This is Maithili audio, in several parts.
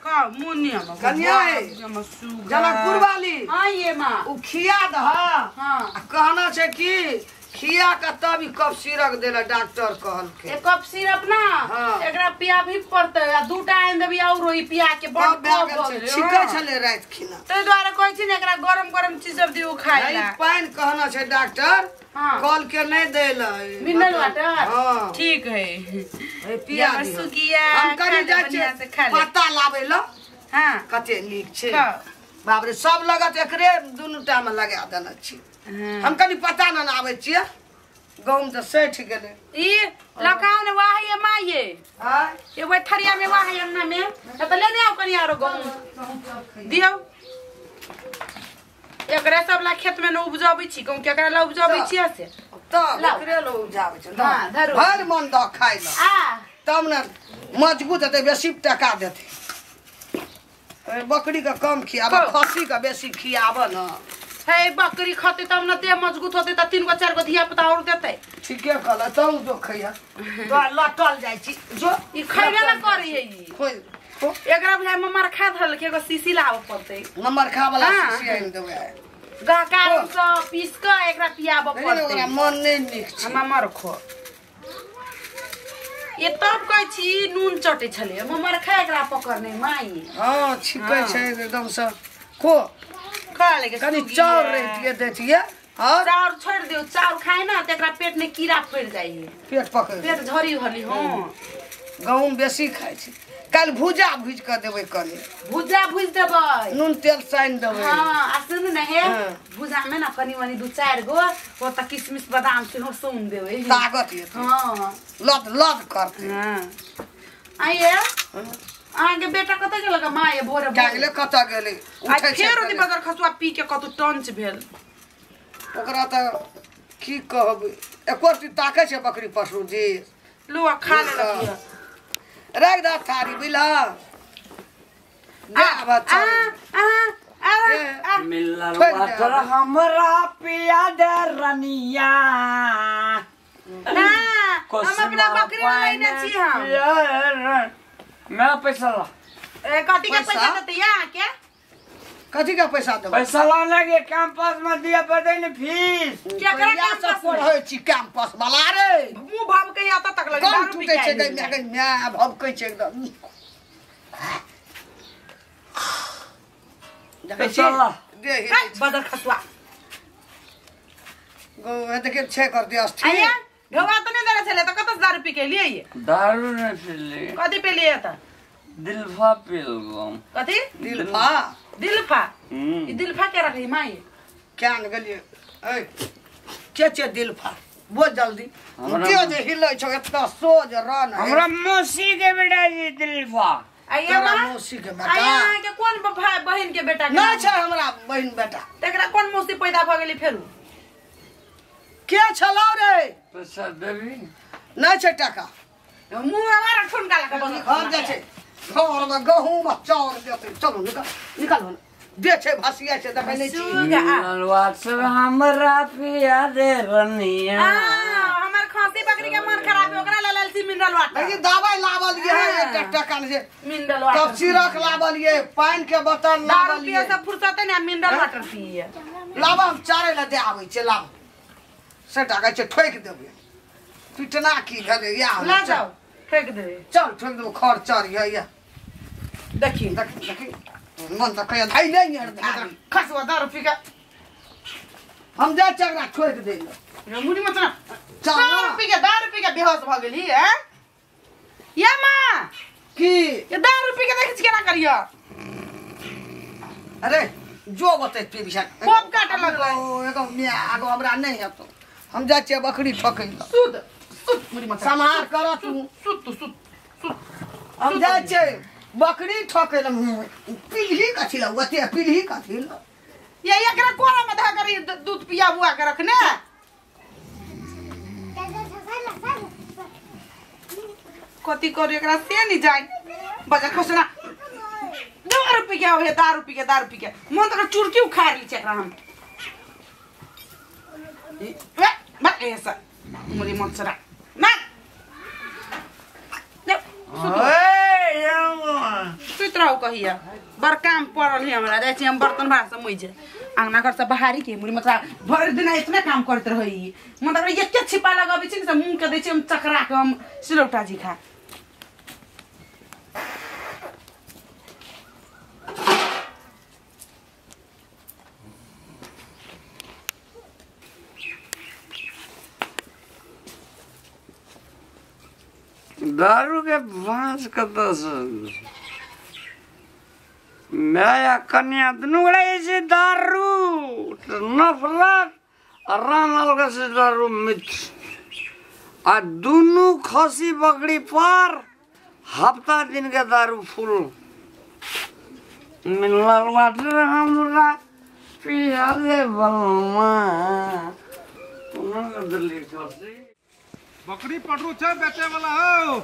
का मुनि हम कन्या जनकपुर वाली। हां ये मां उ खिया दह। हां आ कहना छै कि खिया के तब ई कफ सिरप देला डॉक्टर कहल के। ए कफ सिरप ना एकरा पिया भी पड़तै आ दूटा आनि देबी और ई पिया के बड़ कफ भऽ गेलै। छिकै छलै राति खिना तै दुआरे कहै छी ने एकरा गरम गरम चीज सब दियौ खाइ ला। नहीं पानि कहना छै डॉक्टर कल के नहीं देला मिनरल वाटर। हां ठीक है ए पिया दियो। सुगिया हम कनी जाइ छी पत्ता लाबै ला। हां कते नीक छै बाप रे सब लगत एकरे दुनू टा में लगा देने छी। हम कनी पता न आबै छियै गहूम तऽ सठि गेलै। ई लगाओ ने वाह ये माँ ये हां ये वही थरिया में वाह ये अंगना में त लेने आओ कनी आरो गहूम दियौ। एकरा सब ला खेत में न उपजाबै छी गहूम केकरा ला उपजाबै छियै से तब एकरे ला उपजाबै छै। भरि मन दऽ खाइ ला आ तब ने मजबूत हेतै बेसी टका देतै। बकरी के कम खियाब खस्सी के बेसी खियाब न। हे बकरी खते तब न देह मजबूत होते त 3 गो 4 गो धिया पुता और देतै। ठीके कहल तब जो खैया तो लटल जाइ छी जो ई खैबे न करै है ई खोइ एकरा बुझाइ ममर खा धरल के एगो शीशी लाबऽ पड़तै। ममर खा वाला शीशी आनि देबै गहकार सँ पीस के एकरा पियाबऽ पड़तै। ओकरा मन नै नीक छै ममर खो। ये तब कहै छी नून चटै छलै ममर खा एकरा पकड़ने माई। हां छिकै छै एकदम से खो खा ले के कनी चाउर रहितियै दैतियै। हां चाउर छोड़ दियौ चाउर खाइ ना त एकरा पेट में कीड़ा पड़ जाइ है पेट पकड़ पेट झरी हली। हां गहूम बेसी खाइ छै। काल्हि भुजा भुज के देबै कनी भुजा भुज देबै नून तेल सानि देबै। हां आ सुन न हे भुजा में ना कनी मनी 2 4 गो ओ त किशमिश बादाम सेहो सौन देबै ताकत हेतै। हां लद लद करतै। हां आइए अहाँ के बेटा कतऽ गेल माँ ये भोरे गेलै कतऽ गेलै उठै छै फेर ओती बगर खसुआ पी के कतौ टंच भेल ओकरा त की कहबै एको रत्ती ताकै छै बकरी पशु जी लुआ खा लेलक। राख दा थारी बिला जा बच्चा आ आ मिलल वाटर हमरा पिया दे रनिया। ना हम अपना बकरी लेने छी हम मेरा पैसा ला। ए कथी के पैसा देते यहाँ के कथी के पैसा देबै? पैसा लाने के कैंपस में दिया पड़तै ने फीस। केकरा कैंपस में पढ़ै छी कैंपस वाला रे मुंह भाव के आता तक लगे दारू पी के छै गै my भवकै छै एकदम। पैसा ला दे बदर खसुआ गो देखिए छै कर दिया आया ढोवा तो नहीं देने छले त कतस दारू पी के लिए ये दारू नहीं पीली कथी पी लिए त दिलफा पी गो। कथी दिलफा दिलफा ई दिलफा के रखी माई क्या न गेलिए ए के छे दिलफा बोल जल्दी के जे हिलै छौ एतना सोज रन हमरा मौसी के बेटा जी दिलफा। आइए मां मौसी के बेटा आइए अहाँ के कोन भाई बहिन के बेटा नै छै हमरा बहिन बेटा तकरा कोन मौसी पैदा भ गेली फेरू के छलौ रे पैसा देबी नै छै टाका मुंह हमारा ठुनका लगा बंद घर जाइ छै घर में गहूम आ चाउर देतै चलू निकल निकल दे छै भसिया छै देखै नै छी वाटर हमरा पिया दे रनिया। हमर खांसी बकरी के मन खराब है ओकरा लेल छी मिनरल वाटर। देखी दवाई लावल ये है एकटा टका ने मिनरल वाटर कप सिरक लावल ये पानि के बोतल दारू लावल पिए ये से फुर्सत ने मिनरल वाटर पिए लावा हम चारे ला दे आबै छै लाव से टाका छै ठोकि देबै पिटना की भेलै या ला जाओ ठोक देबै चल ठोकि देबै खर चर ये या देखी देखी देखी मन त कहिया धै नै यार धारी खसुआ दारू पी के हम जा चगरा ठोकि दै रे मुनी मत ना चल दारू पी के बेहोश भ गेली हैं या मां की ये दारू पी के देखै छी केना करिया। अरे जो बतै पी बिछा कोप काटे लगलै ओ एगो my आगो हमरा नै हेतौ हम जाइ छियै बकरी ठकै ल सुत सुत मुनी मत समार कर तू सुत तू सुत सुत हम जाइ छियै बकरी ठकै ल पीलही कथी ल ओते पीलही कथी ल ये एकरा कोरा में धऽ करी दूध पिया बुआ के रखने कथी करू एकरा से नहीं जाए बजा खसना दारू पी के आवे दारू पी के मन त चुरकी उखाड़ ली छै एकरा हम ए बा ऐसा मुरी मचरा ना ले सुत सुति रहू कहिया बड़ काम पड़ल है हमरा जाइ छी हम बर्तन भार सब मोइ जे अंगना घर सब बहारी के मुड़ी मतलब भरि दिन इतना काम करत रहई मतलब एके छिपा लगाबै छी ने सब मुंह के दै छी हम चकरा के हम सिलौटा जी खा दारू के बांस कतऽ से माय आ कन्या दुनू गोटा जे छै दारू नफरत आ रामलाल के से दारू मित्र आ दुनू खसी बकरी पर हफ्ता दिन के दारू फुल मिलल बाटे हमरा पिया दे बलमा पुनः दिल्ली खसी बकरी पटरू छै बेचे वाला हो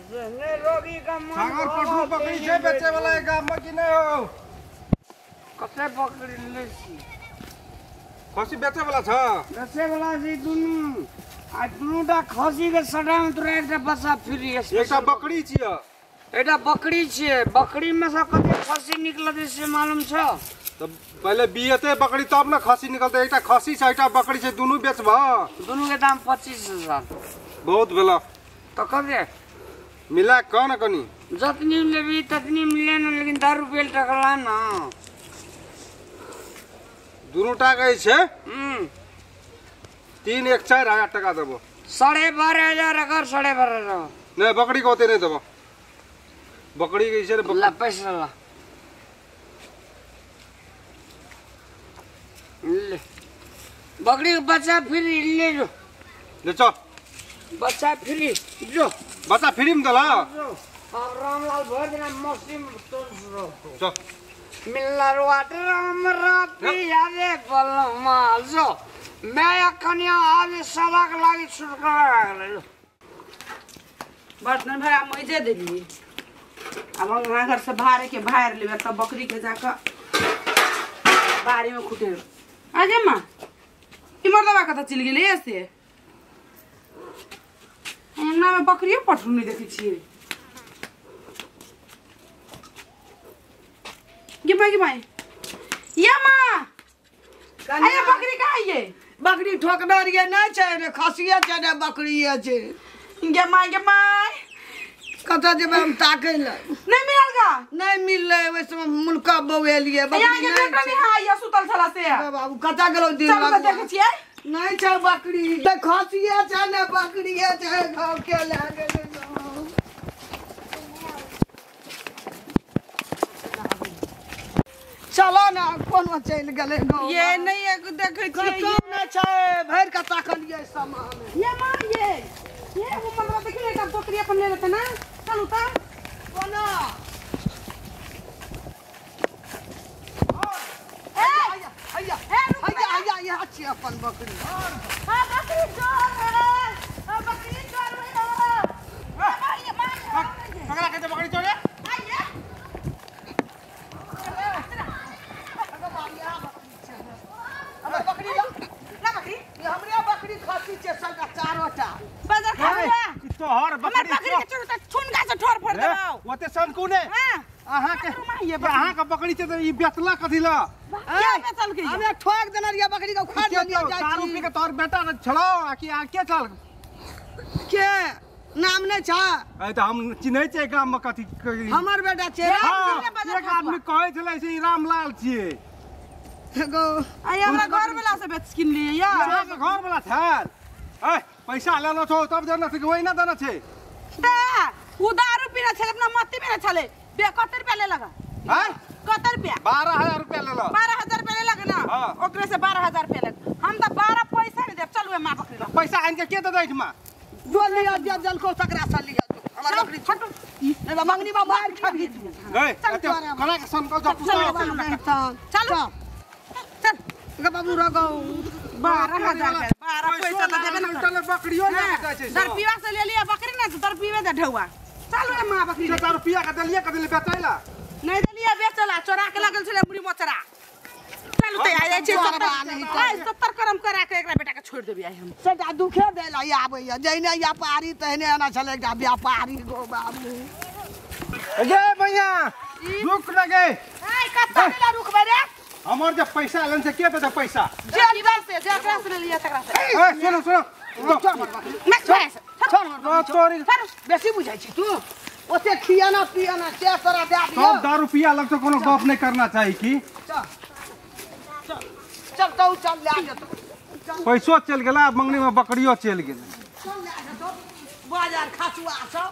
रोगी का मन सागर पटरू बकरी छै बेचे वाला है गाम में कि नहीं हो कते बकरी ले छी खसी बेचे वाला छ बेचे वाला छी दुनू आ दुनूटा खसी के सटा में तोरा एकटा बच्चा फ्री एकटा बकरी छियै एकटा बकरी छियै बकरी में से कते खसी निकलतै से मालूम छ तो पहले बियते बकरी तब न खसी निकलते एकटा खसी छै एकटा बकरी छै दुनू बेचबह दुनू के दाम 25,000 बहुत भेला तो कते मिला कह न कनी जतनी लेबी ततनी मिले न लेकिन दारू पेल टकला न दुनू टा के छै 3 1 4 हजार टका देबो 12,500 अगर 12,500 नहीं बकरी के ओते नहीं देबो बकरी के छै ला पैसा ला ले बकरी के बच्चा फ्री ले जो ले चल बच्चा फ्री जो बच्चा फ्री में दला अब रामलाल भर दिन मस्ती में तो चल मिलर वाटर हमरा पिया रे बलमा जो मैं कन्या आवे सदाक लागी छुटकारा गेलै बर्तन भरा मोइजे देलियै अब अंगना घर से भारे के भार लेबै तब बकरी के जाके बाड़ी में खुटेब आगे माँ ई मर्दबा कतऽ चलि गेलै से अंगना में बकरियो पठरू नहि देखै छियै गे माँ गे माँ ये माँ अरे बकरी कहाँ ये बकरी ठोकने रहियै नहि छै ने खसिये छै ने बकरिये छै गे माँ गे माँ कतऽ जेबै हम ताकै लए नहीं मिलल गा नहीं मिललै ओहि समय मुलका बौएलियै यहाँ के बेटा नहीं हां या सुतल छला से बाबू कतऽ गेलौ दिन चलू तऽ देखै छियै नहीं छै बकरी तऽ खसिये छै ने बकरिये छै घाव के लए गेलै चलो ना कोनो चलि गेलै गाँव ये नहीं एक देखै छियै कतौ नहि छै भरि कऽ ताकलियै सामान ये माँ ये ये वो मर्दबा देखिए एक बकरी अपन ले लेते ना चलू तऽ कोना ए हैया ए रुक हैया हैया यहाँ छियै अपन बकरी हां बकरी चोर है हां बकरी चोर है ये माँ पकड़ा के बकरी चोर है आइए हमर बकरी ला ना बकरी ये हमरे बकरी खसी छै सबटा चारोटा बाजार खा ई तोहर हमर बकरी बकरी के चोर त छुनका से ठोर फोड़ देबौ ओते सन कोने हां अहाँ के अहाँ के बकरी छै त ई बेचला कथी ला क्या बेचल के हमे ठोक देने रहियै बकरी के उखाड़ देलियै जाइ दारू छी पी के तोहर बेटा न छलौ आ कि आ के छल के नाम नहि छ ए त हम चिन्है छियै गाम में कथी हमर बेटा छै हाँ, एक आदमी कहै छलै से ई रामलाल छियै एगो आई हमरा घर वाला से बेच किन लिए या अहाँके घर वाला छल ए पैसा लेलो छौ तब देना छै कि ओहिना देना छै ते उ दारू पीने छले अपना मत्ती पीने छले बे कते रुपया ले लगा हैं कते रुपया 12,000 रुपया लेलो 12,000 रुपया ले लगा ना हाँ। ओकरे से 12,000 रुपया ले हम त 12 पैसा नहीं देब चलू ए मां बकरी ला पैसा आनि के के दे दै एहिठमा जो लिअ जे जलको तकरा से लिअ जो हमर बकरी हटू नहि तऽ मंगनी में मारि खाबी तू गए एते कना के सन कल चल, चल, चल। चल गे बाबू रगौ 12,000 रुपया 12 पैसा त देबे ना चल बकरियो ले के जाइ छै दरपीवा से ले लिया बकरी ना दरपीवे दे ढौआ चलू ए मां बकरी ले। चार रुपया के देलिए कथी ले बेचैला नहीं देलिए बेचला चोरा के लगल छले मुड़ी मोचरा चलू ते आ जाइ छै 70 करम करा के एकरा बेटा के छोड़ देबी आइ हम सबटा दुखे देला आबैया जहिने व्यापारी तहिने एना छलै एकटा व्यापारी गो बाबू। ये भैया रुक न गे। ए कत्ता ले रुकबे रे? हमर जे पैसा लन से के देते पैसा? जे जीवन से जेकरा से ले लिया तकरा से। ए सुनो सुनो मैं छोड़ छोड़ तोरी बेसी बुझै छी तू। ओते खियाना पियाना से तोरा दे दियो। सब दारू पिया लग तो कोनो गप नहीं करना चाहिए की। चल चल चल तो चल ले आ जतो। पैसो चल गेला, मंगनी में बकरियो चल गेल। चल ले आ जतो बाजार खाचुआ सब।